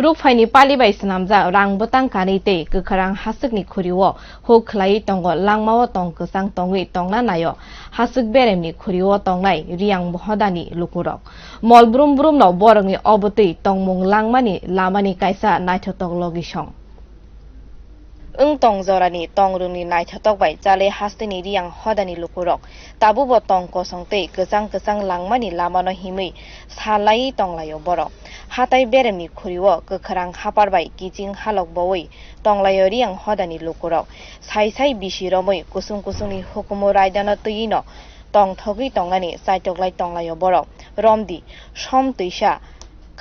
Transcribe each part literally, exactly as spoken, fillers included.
Ruphaini pali bai swnamjak rang bwtang kanwi tei kwkhrang haswkni khuri-o huk khlaiwi tongo, langmao tong kwchang tongwi tongna naio haswk beremni khuri-o tongnai Riyang hodani lukurok. Mol brum brumno borokni obotwi tongmung langmani lamani kaisa naithotok logisong. Wng tong jorani tongrwngni naithotok bai chale hasteni Riyang hodani lukurok. Tabukbo tong kosong tei kwchang kwchang langmani lamano himwi salaiwi tonglaio borok. Hatai beremni khuri-o kwkhrang hapar bai kiching halok bowi tonglaio Riyang hodani lukurok. Sai sai bisi romwi kusung kusungni hukumu raidano twiwino tongthogwi tongnani chaitoklai tonglaio borok. Romdi, som twisa,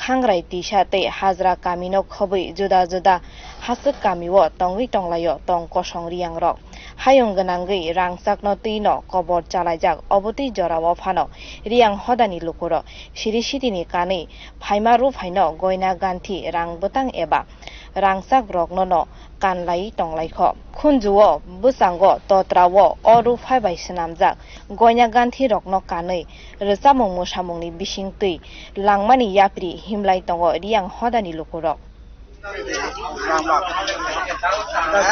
Khangrai tisa tei hajra kamino khobwi juda juda haswk kamio tongwi tonglaio tong kosong Riyangrok. Hayung gwnangwi rangchakno twino kobor chalaijak, obotwi jorao phano Riyang hodani lukurok siri sitini kanwi phaima ruphaino goina ganthi rang bwtang eba rangchak rokno no kanlai tonglaikho. Khunjuo, bwskango, totrao o ruphai bai swnamjak goina ganthi rokno kanwi rwchapmung mwsamungni bisingtwi langmani yapri himlai tongo Riyang hodani lukurok.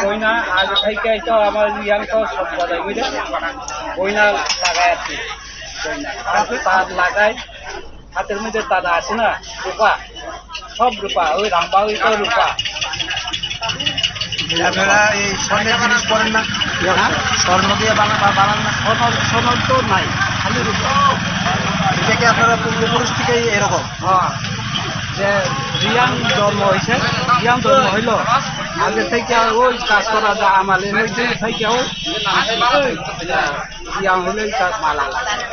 Koina aje thai kai to amar Riyang to sab badai wide. Koina lagai ati. Koina. Tar lagai. Hater mide tada asina. Rupa. Sob rupa, ওই রামবাবু তো রূপা। আপনারা এই স্বর্ণের জিনিস পরেন না? হ্যাঁ? স্বর্ণ দিয়ে বানা-, বা-, বানান না? স্বর্ণ, স্বর্ণ তো নাই, খালি রূপা। এটা কি আপনারা পূর্বপুরুষ থেকেই এরকম? হ্যাঁ। যে রিয়াং জন্ম হয়েছে, রিয়াং জন্ম হইলো, আগে থেকে ওই কাজ করা যা আমালে, ওই দিন থেকে ওই রিয়াং হইলে তার মালা লাগে।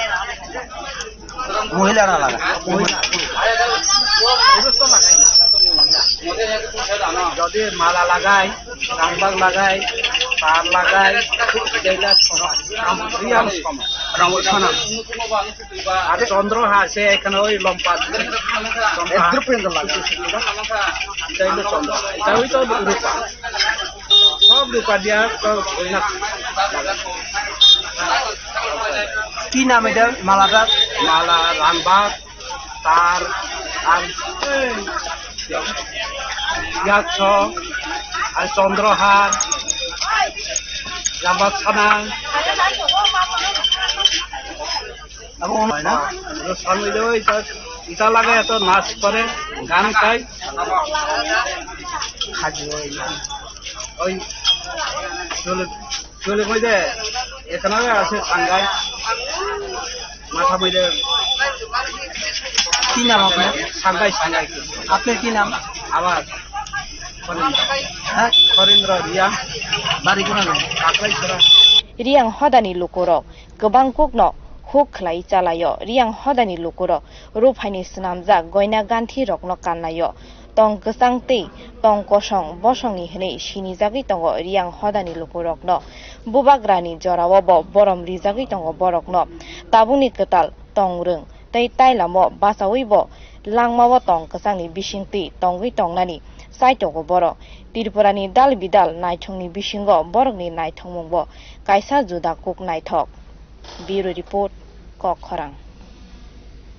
মহিলারা লাগায়। মহিলা। যদি মালা লাগায়, রাংবাগ লাগায়, তার লাগায়, খুব যেটা সমান। রিয়াং সমান। রাং সমান। আর চন্দ্র হাসে এখানে ওই লম্বা। চন্দ্র এর হাসে। গ্রুপ এন্ড লাগে। এটা হইলো চন্দ্র। এটা হইতো রূপা। সব রূপা দিয়া তো ওই না। কি নাম এটা মালাটার? মালা, রাংবাগ, তার, আর ইয়াকস, আর চন্দ্রহার, রাংবাগ ছানা। Abo wng na? Ita, ita lagai eto nas kore, gan kai. Oy, chole, chole moi de, ekana ase sangai. Matha moi de. কি নাম আপনার? Sangai, sangai. আপনার কি নাম? Abar. হ্যাঁ? হরেন্দ্র রিয়া। বাড়ি কোথায়? কাকড়াই ছড়া। Riyang hodani lukurok kwbang kukno huk khlai chalaio. Riyang hodani lukurok ruphaini swnamjak goina ganthi rokno kanlaio. Tong kwchang tei tong kosong bosongni hwnwi sinijagwi tongo Riyang hodani lukurokno. Bubagrani jorao bo borom rijagwi tongo borokno. Tabukni kwtal tongrwng tei tailamo bachaui bo langmao tong kwchangni bisingtwi tongwi tongnani chaitogo borok. Tripurani dal bidal naithokni bisingo borokni naithokmungbo kaisa juda kuk naithok. Bureau Report, Kok Khorang.